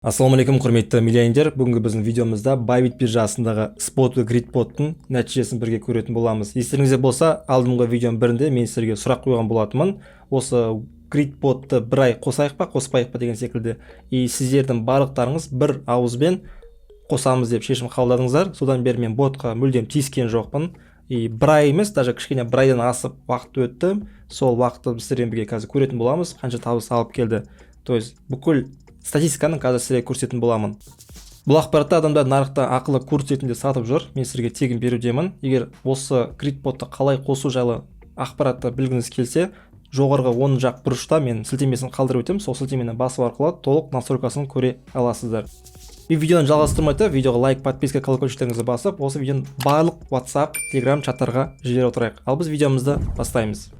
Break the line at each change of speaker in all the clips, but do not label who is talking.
Ассалаумағалейкум, құрметті миллионер! Бүгінгі біздің видеомызда Bybit биржасындағы спот грид боттың нәтижесін бірге көретін боламыз. Естеріңізде болса, алдыңғы видеоның бірінде мен сіздерге сұрақ қойған болатынмын: осы грид ботты бір ай қосайық па, қоспайық па деген секілді. И сіздердің барлықтарыңыз бір ауызбен қосамыз деп шешім қабылдадыңыздар. Содан бері мен ботқа мүлдем тиіскен жоқпын. И бір ай емес, даже кішкене бір айдан асып уақыт өтті. Сол уақытты біз сіздермен бірге қазір көретін боламыз, қанша табыс алып келді. То есть бүкіл статистиканы қазір сіздерге көрсететін боламын. Бұл ақпаратты адамдар нарықта ақылы курс ретінде сатып жүр, мен сіздерге тегін берудемін. Егер осы грид ботты қалай қосу жайлы ақпаратты білгіңіз келсе, жоғарғы оң жақ бұрышта мен сілтемесін қалдырып өтемін. Сол сілтемені басу арқылы толық настройкасын көре аласыздар. И видеоны жалғастырмай тұрып, видеоға лайк, подписка, колокольчиктеріңізді басып, осы видеоны барлық WhatsApp, Telegram чаттарға жіберіп отырайық. Ал біз видеомызды бастаймыз.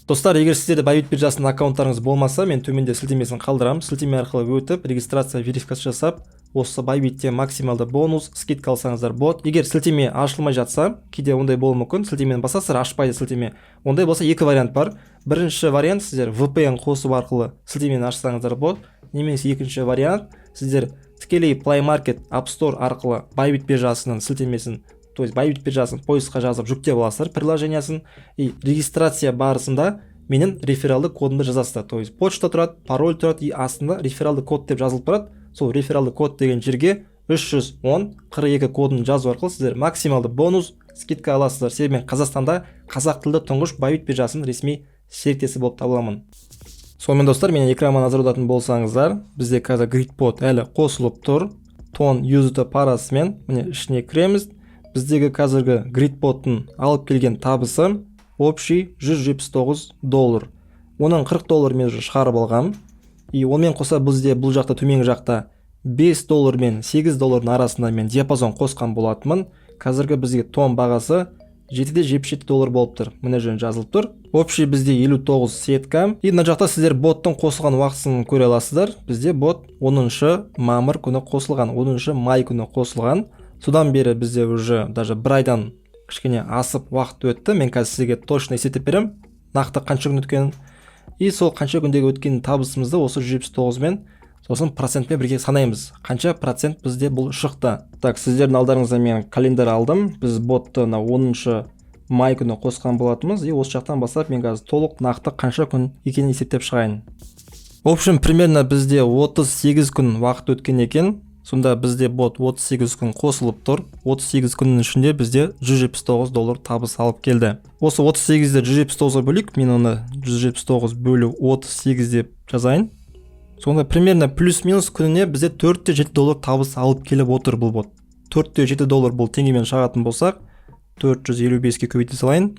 Достар, егер сіздерде Bybit биржасының аккаунттарыңыз болмаса, мен төменде сілтемесін қалдырамын. Сілтеме арқылы өтіп, регистрация, верификация жасап, осы Bybitте максималды бонус, скидка алсаңыздар болады. Егер сілтеме ашылмай жатса, кейде ондай болуы мүмкін, сілтемені басасыздар, ашпайды сілтеме. Ондай болса, екі вариант бар. Бірінші вариант: сіздер VPN қосып арқылы сілтемені ашсаңыздар болады. Немесе екінші вариант: сіздер тікелей Play Market, App Store арқылы Bybit биржасының сілтемесін, то есть Bybit биржасын поискқа жазып, жүктеп аласыздар приложениясын. И регистрация барысында менің рефералды кодымды жазасыздар. То есть почта тұрады, пароль тұрады и астында рефералды код деп жазылып тұрады. Сол рефералды код деген жерге 310 42 кодын жазу арқылы сіздер максималды бонус, скидка аласыздар. Себебі мен Қазақстанда қазақ тілді тұңғыш Bybit биржасының ресми серіктесі болып табыламын. Сонымен, достар, менің экраныма назар аударатын болсаңыздар, бізде қазір грид бот әлі қосылып тұр. Тон USDT парасымен, міне, ішіне кіреміз. Біздегі қазіргі грид боттың алып келген табысы общий 179 доллар. Оның 40 доллар мен уже шығарып алғам. И онымен қоса бізде бұл жақта, төменгі жақта 5 доллар мен 8 доллардың арасында мен диапазон қосқан болатынмын. Қазіргі бізге тон бағасы 7,77 доллар болып тұр, мына жерде жазылып тұр. Общий бізде 59 сетка. И мына жақта сіздер боттың қосылған уақытысын көре аласыздар. Бізде бот 10 мамыр күні қосылған, 10 май күні қосылған. Содан бері бізде уже даже бір айдан кішкене асып уақыт өтті. Мен қазір сізге точно есептеп беремін, нақты қанша күн өткенін. И сол қанша күндегі өткен табысымызды осы 179 мен, сосын процентпен бірге санаймыз, қанша процент бізде бұл шықты. Так, сіздердің алдарыңызда мен календарь алдым. Біз ботты мына 10 май күні қосқан болатынбыз. И осы жақтан бастап мен қазір толық нақты қанша күн екенін есептеп шығайын. В общем, примерно бізде 38 күн уақыт өткен екен. Сонда бізде бот 38 күн қосылып тұр. 38 күннің ішінде бізде 179 доллар табыс алып келді. Осы 38-ді 179-ға бөлейік. Мен оны 179 бөлу 38 деп жазайын. Сонда примерно плюс минус күніне бізде 4,7 доллар табыс алып келіп отыр бұл бот. 4,7 доллар, бұл теңгемен шығатын болсақ, 455-ке көбейте салайын,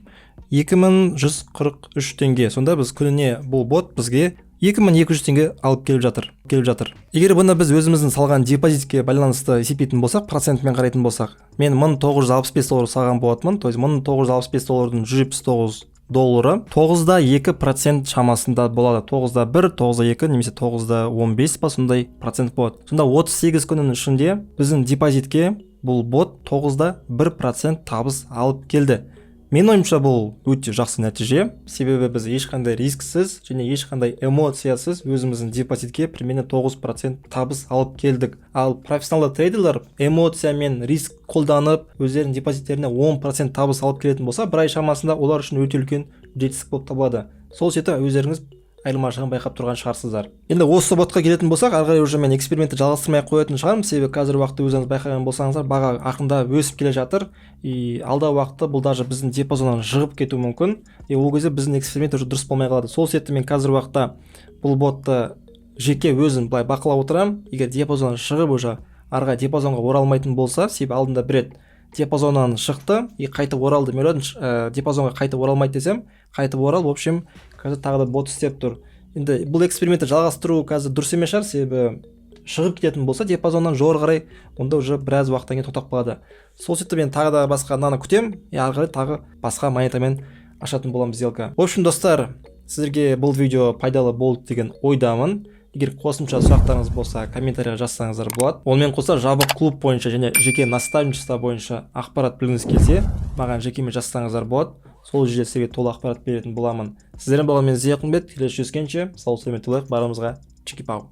2143 теңге. Сонда біз күніне бұл бот бізге 2200 теңге алып келіп жатыр. Егер бұны біз өзіміздің салған депозитке байланысты есептейтін болсақ, процентімен қарайтын болсақ, мен 1965 доллар салған болатынмын. То есть 1965 доллардың 179 доллары 9,2% шамасында болады. 9,1, 9,2 немесе 9,15 па, сондай процент болады. Сонда 38 күннің ішінде біздің депозитке бұл бот 9,1% табыс алып келді. Менің ойымша, бұл өте жақсы нәтиже, себебі біз ешқандай рисксіз және ешқандай эмоциясыз өзіміздің депозитке примерно 9% табыс алып келдік. Ал профессионалды трейдерлер эмоциямен риск қолданып, өздерінің депозиттеріне 10% табыс алып келетін болса бір ай шамасында, олар үшін өте үлкен жетістік болып табылады. Сол себепті өздеріңіз айырмашылығын байқап тұрған шығарсыздар. Енді осы ботқа келетін болсақ, ары қарай уже мен экспериментті жалғастырмай ақ қоятын шығармын. Себебі қазіргі уақытта өздеріңіз байқаған болсаңыздар, баға ақырындап өсіп келе жатыр. И алдағы уақытта бұл даже біздің диапазоннан шығып кетуі мүмкін. И ол кезде біздің эксперимент уже дұрыс болмай қалады. Сол себепті мен қазіргі уақытта бұл ботты жеке өзім былай бақылап отырамын. Егер диапазоннан шығып, уже ары қарай диапазонға оралмайтын болса, себебі алдында бір рет диапазоннан шықты и қайтып оралды. Мен ойладым, диапазонға қайтып оралмайды десем, қайтып оралып, в общем, қазір тағы да бот істеп тұр. Енді бұл экспериментті жалғастыру қазір дұрыс емес шығар, себебі шығып кететін болса диапазоннан жоғары қарай, онда уже біраз уақыттан кейін тоқтап қалады. Сол себепті мен тағы да басқа мынаны күтемін и ары қарай тағы басқа монетамен ашатын боламын сделка. В общем, достар, сіздерге бұл видео пайдалы болды деген ойдамын. Егер қосымша сұрақтарыңыз болса, комментарийға жазсаңыздар болады. Онымен қоса жабық клуб бойынша және жеке наставничество бойынша ақпарат білгіңіз келсе, маған жекеме жазсаңыздар болады. Сол жерде сізге толық ақпарат беретін боламын. Сіздермен болған мен, Зия Құлымбет. Келесі жүздескенше сау сәлемет болайық барлығымызға. Чики пау.